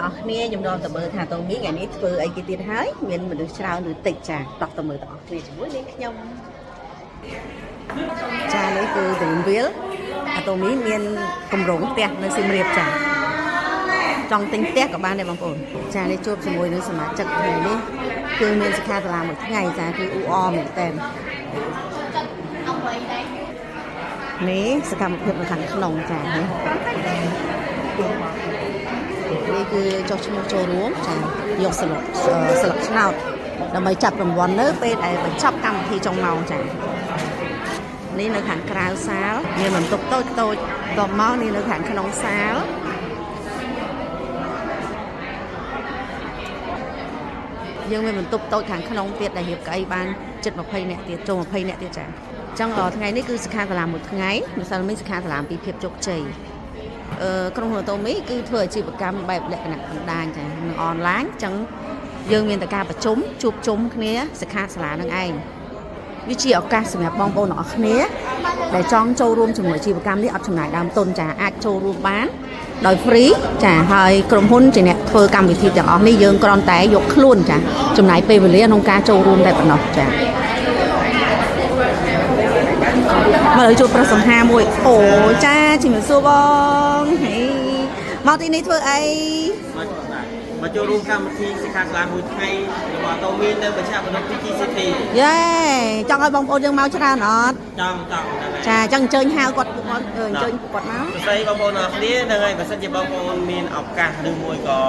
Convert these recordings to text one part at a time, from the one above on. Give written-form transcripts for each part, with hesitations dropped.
អស់គ្នាខ្ញុំនាំទៅមើលថាតូមីថ្ងៃនេះធ្វើអីគេទៀតហើយមានមនុស្សច្រើនឬតិចចាតោះទៅមើលទាំងអស់គ្នាជាមួយនាងខ្ញុំចានេះគឺទលំវាលអាតូមីមានកម្រងផ្ទះនៅសៀមរាបចាចង់ទិញផ្ទះក៏បានដែរបងប្អូនចានេះជួបជាមួយនឹងសមាជិកថ្ងៃនេះគឺមានសិក្ខាសាលាមួយថ្ងៃចាគឺអ៊ូអរមែនតើនេះសកម្មភាពនៅខាងក្នុងចានេះ នេះគឺចុះឈ្មោះចូលរួមចាយកស្លឹកស្លឹកឆ្នោតដើម្បីចាប់រង្វាន់នៅពេលដែលបញ្ចប់កម្មវិធីចុងម៉ោងចានេះនៅខាងក្រៅសាលមានបន្ទប់តូចតូចតបមកនេះនៅខាងក្នុងសាលយើងមានបន្ទប់តូចខាងក្នុងទៀតដែលរៀបកៅអីបានជិត20នាក់ទៀតចូល20នាក់ទៀតចាអញ្ចឹងថ្ងៃនេះគឺសិក្ខាសាលាមួយថ្ងៃម្សិលមិញសិក្ខាសាលាអំពីភាពជោគជ័យ អឺក្រុមហ៊ុនតូមីគឺធ្វើអាជីវកម្មបែបលក្ខណៈបណ្ដាញចានិងអនឡាញអញ្ចឹងយើងមានតែការប្រជុំជួបជុំគ្នាសិក្ខាសាលានឹងឯងវាជាឱកាសសម្រាប់បងប្អូនទាំងអស់គ្នាដែលចង់ចូលរួមជាមួយអាជីវកម្មនេះអត់ចំណាយដើមទុនចាអាចចូលរួមបានដោយ free ចាហើយក្រុមហ៊ុនជាអ្នកធ្វើកម្មវិធីទាំងអស់នេះយើងគ្រាន់តែយកខ្លួនចាចំណាយពេលវេលាក្នុងការចូលរួមតែប៉ុណ្ណោះចាមកលើជួបប្រុសសង្ហាមួយអូចាជំរាបសួរបងហេមកទីនេះធ្វើអី មកមកចូលរួមកម្មវិធីសិក្ខាសាលាមួយថ្ងៃរបស់តូមីនៅមជ្ឈមណ្ឌល PGCT យេចង់ឲ្យបងប្អូនយើងមកច្រើនអត់ ចង់ចង់ហ្នឹងហើយ ចាចង់អញ្ជើញហៅគាត់ពួកគាត់អឺអញ្ជើញពួកគាត់មក សួស្តីបងប្អូនអរគ្នាហ្នឹងហើយបើសិនជាបងប្អូនមានឱកាសឬមួយក៏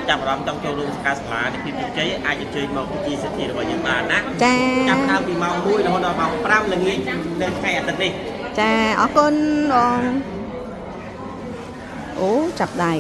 ចាប់អារម្មណ៍ចង់ចូលរួមសិក្ខាសាលានៃភាពជោគជ័យអាចអញ្ជើញមក PGCT របស់យើងបានណា ចា ចាប់ផ្ដើមពីម៉ោង1រហូតដល់ម៉ោង5ល្ងាចនៅថ្ងៃអាទិត្យនេះ ចាអរគុណបងអូចាប់ដៃ